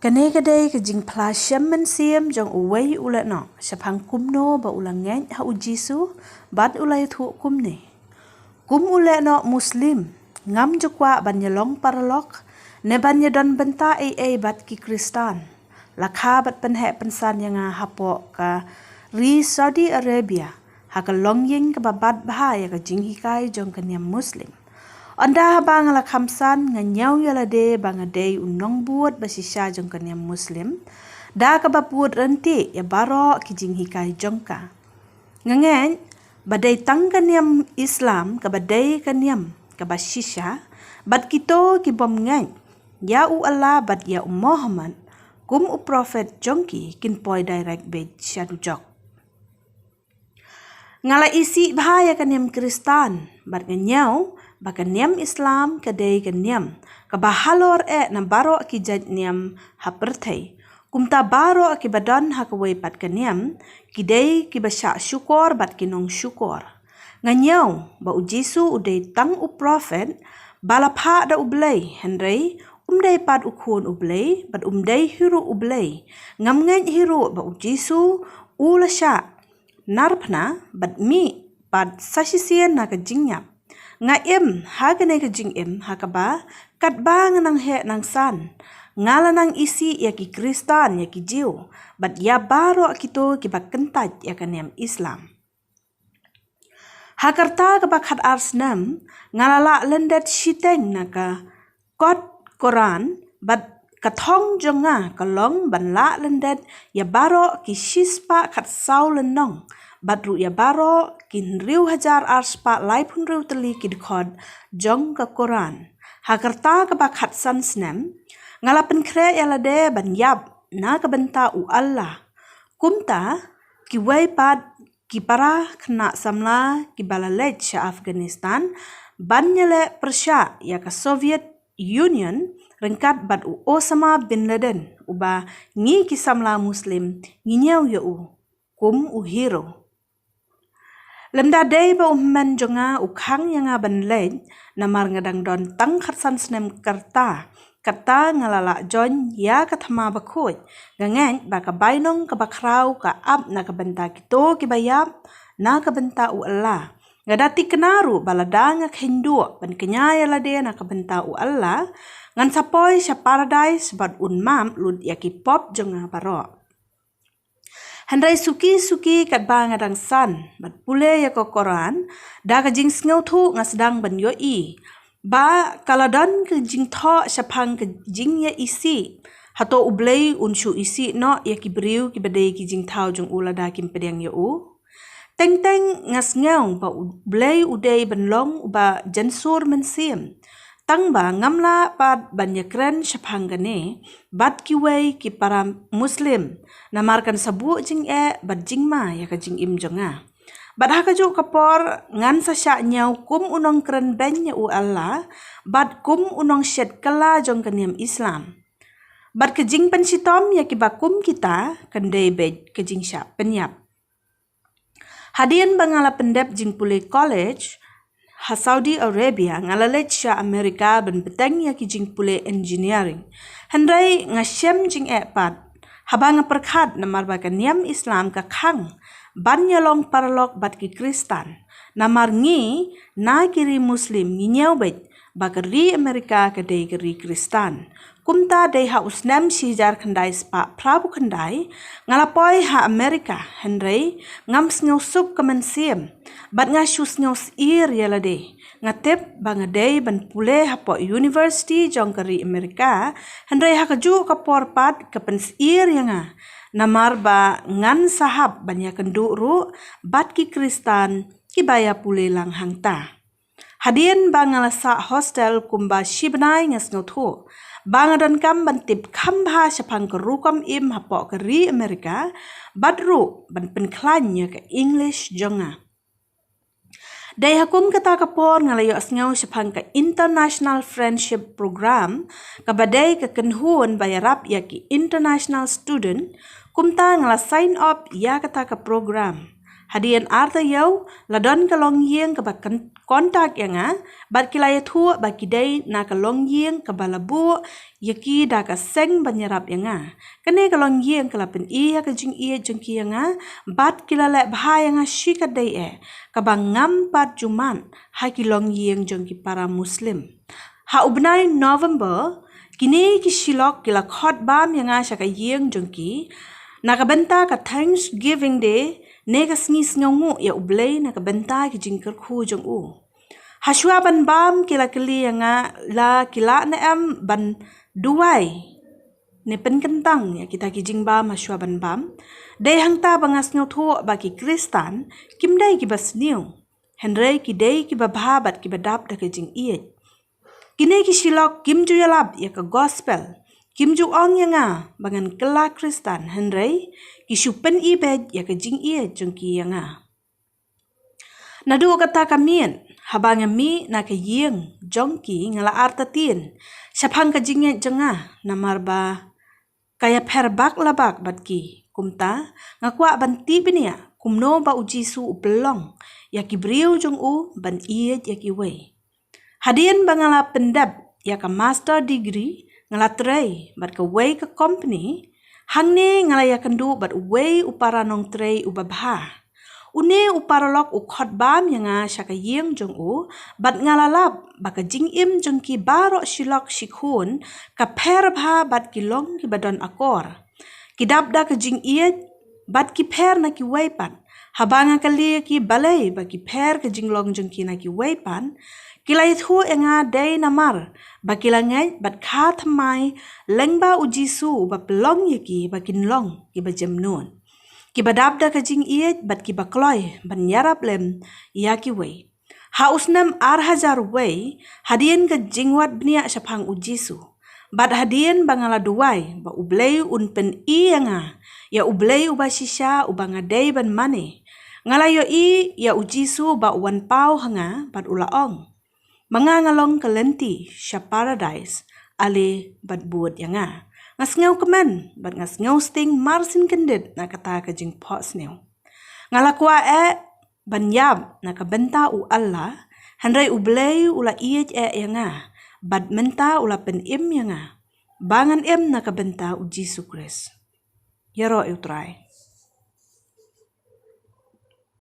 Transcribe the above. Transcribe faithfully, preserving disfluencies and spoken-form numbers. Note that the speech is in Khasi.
Kane ka dei ka jingphla shem mynsiem jong uwei u lehnoh shaphang kumno ba u la ngeit ha u Jisu bad u la ïathuh kumne: Kum u lehnoh Muslim, ngam ju kwah ban ïalong paralok ne ban ïadon bynta ei ei bad ki Khristan. La kha bad pynheh pynsan ïa nga hapoh ka ri Saudi Arabia ha ka longïing kaba bat bha ïa ka jinghikai jong ka niam Muslim. Ynda haba nga la kham san, nga ñiew ïa lade ba nga dei u nongbud ba shisha jong ka niam Muslim, da kaba bud ryntih ïa baroh ki jinghikai jong ka. Nga ngeit ba dei tang ka niam Islam kaba dei ka niam kaba shisha, bad kito ki bym ngeit ïa u Allah bad ïa u Muhammad kum u prophet jong ki kin poi direct beit sha dujok. Nga la isih bha ïa ka niam Khristan bad nga ñiew ba ka niam Islam ka dei ka niam kaba halor eh na baroh ki jait niam ha pyrthei. Kumta baroh kiba don ha kawei pat ka niam ki dei kiba shah shukor bad ki nongshukor. Nga ñiew ba u Jisu u dei tang u prophet ba la phah da U Blei, hynrei um dei pat u khun U Blei bad um dei hi ruh U Blei. Ngam ngeit hi ruh ba u Jisu u la shah narphna bad mih pat sa shisien na ka jingïap. Nga im ha kane ka jingim ha kaba katba nga nang heh nang san, nga la nang isih ïa ki Khristan, ïa ki Jiw bad ïa baroh kito kiba kyntait ïa ka niam Islam. Ha ka rta kaba khat ar snem, nga la lah lyndet shiteng na ka kot Koran, bad ka thong jong nga ka long ban lah lyndet ïa baroh ki shispah khat saw lynnong bad ruh ïa baroh ki hynriew hajar ar spah laiphew hynriew tylli ki dkhot jong ka Koran. Ha ka rta kaba khat san snem, nga la pynkhreh ïa lade ban ïap na ka bynta u Allah. Kumta, kiwei pat ki para khynnah samla kiba la leit sha Afghanistan ban ïaleh pyrshah ïa ka Soviet Union ryngkat bad u Osama bin Laden, uba ngi ki samla Muslim ngi ñiew ïa u kum u hero. Lymda dei ba u hynmen jong nga u khang ïa nga ban leit, namar nga dang don tang khat san snem ka rta, kata nga la lah join ïa ka thma bakhuid. Nga ngeit ba ka bainong kaba khraw ka ap na ka bynta kito kiba ïap na ka bynta u Allah. Nga da thikna ruh ba lada nga kheiñ duh ban kñia ïa lade na ka bynta u Allah, ngan sa poi sha paradais bad un map lut ïa ki pop jong nga baroh. Hynrei suki suki katba nga dang san bad pule ïa ka Koran, da ka jingsngewthuh nga sdang ban ïohi ba ka la don ka jingthoh shaphang ka jingïaisih. Hato U Blei un shu isih noh ïa ki briew kiba dei ki jingthaw jong u lada kim pdiang ïa u? Teng teng nga sngew ba U Blei u dei ban long uba jynsur mynsiem. Tang ba ngam lah pat ban ïakren shaphang kane bad kiwei ki para Muslim, namar kan sa buh jingeh bad jingma ïa ka jingim jong nga. Bad ha kajuh ka por ngan sa shah ñiew kum u nongkren beiñ ïa u Allah bad kum u nongshet kylla jong ka niam Islam. Bad ka jingpynshitom ïa kiba kum kita kan dei beit ka jingshah pynïap. Hadien ba nga la pyndep jingpule college ha Saudi Arabia, nga la leit sha America ban bteng ïa ki jingpule engineering. Hynrei nga shem jingeh pat haba nga pyrkhat, namar ba ka niam Islam ka khang ban ïalong paralok bad ki Khristan. Namar ngi na ki ri Muslim ngi ñiew beit ba ka ri America ka dei ka ri Khristan. Kumta dei ha u snem shi hajar khyndai spah phra phew khyndai nga la poi ha America, hynrei ngam sngewsuk ka mynsiem bad nga shu sngew syier ïa lade. Nga tip ba nga dei ban pule hapoh university jong ka ri America, hynrei ha kajuh ka por pat ka pynsyier ïa nga, namar ba ngan sa hap ban ïakynduh ruh bad ki Khristan kiba ïa pule lang hangta. Hadien ba nga la sah hostel kumba shi bnai nga sngewthuh ba nga donkam ban tip kham bha shaphang ka rukom im hapoh ka ri America, bad ruh ban pynkhlaiñ ïa ka English jong nga. Dei ha kum kata ka por nga la ïohsngew shaphang ka International Friendship Program, kaba dei ka kynhun ba ïarap ïa ki international student. Kumta nga la sign up ïa kata ka program. Hadien ar taïew la don ka longïing kaba kyn- contact ïa nga, bad ki la ïathuh ba ki dei na ka longïing kaba la buh ïa ki da ka seng ban ïarap ïa nga. Kane ka longïing ka la pyni ïa ka jingïeit jong ki ïa nga, bad ki la leh bha ïa nga shikatdei eh, kaba ngam pat ju mad ha ki longïing jong ki para Muslim. Ha u bnai November, kine ki shilok ki la khot bam ïa nga sha ka ïing jong ki, na ka bynta ka Thanksgiving Day, ne ka sngi sngewnguh ïa U Blei na ka bynta ki jingkyrkhu jong u. Hashwa ban bam ki la kylli ïa nga la ki lah ne em ban duwai ne pynkyntang ïa kita ki jingbam hashwa ban bam. Dei hangta ba nga sngewthuh ba ki Khristan kim dei kiba sniew, hynrei ki dei kiba bha bad kiba dap da ka jingïeit. Kine ki shilok kim ju ïalap ïa ka gospel, kim ju ong ïa nga ba ngan kylla Khristan, hynrei ki shu pyni beit ïa ka jingïeit jong ki ïa nga. Naduh kata ka miet, haba nga mih na ka ïing jong ki, nga la artatien shaphang ka jingïeit jong nga, namar ba ka ïapher bak la bak bad ki. Kumta, nga kwah ban tip bniah kumno ba U Jisu u pynlong ïa ki briew jong u ban ïeit ïa kiwei. Hadien ba nga la pyndep ïa ka master degree, nga la trei bad kawei ka company. Hangne nga la ïakynduh bad uwei u para nongtrei uba bha. Une u paralok u khot bam ïa nga sha ka ïing jong u, bad nga la lap ba ka jingim jong ki baroh shilok shikhun ka pher bha bad ki long kiba don akor. Ki dap da ka jingïeit bad ki pher na kiwei pat. Haba nga kylli ïa ki balei ba ki pher ka jinglong jong ki na kiwei pat, ki la ïathuh ïa nga dei namar ba ki la ngeit bad kha thymmai lyngba U Jisu uba pynlong ïa ki ba kin long kiba jemnud, kiba dap da ka jingïeit bad kiba kloi ban ïarap lem ïa kiwei. Ha u snem ar hajar wei, hadien ka jingwad bniah shaphang U Jisu, bad hadien ba nga la duwai ba U Blei un pyni ïa nga ïa U Blei uba shisha uba nga dei ban mane, nga la ïohi ïa U Jisu ba u wan paw ha nga bad u la ong ba nga nga long ka lynti sha paradais, ale bad bud ïa nga. Nga sngewkmen bad nga sngewsting marsien kyndit na kata ka jingphohsniew. Nga la kwah eh ban ïap na ka bynta U Allah, hynrei U Blei u la ïeit eh ïa nga, bad mynta u la pynim ïa nga ba ngan im na ka bynta U Jisu Khrist. Ïaroh ïa U Trai.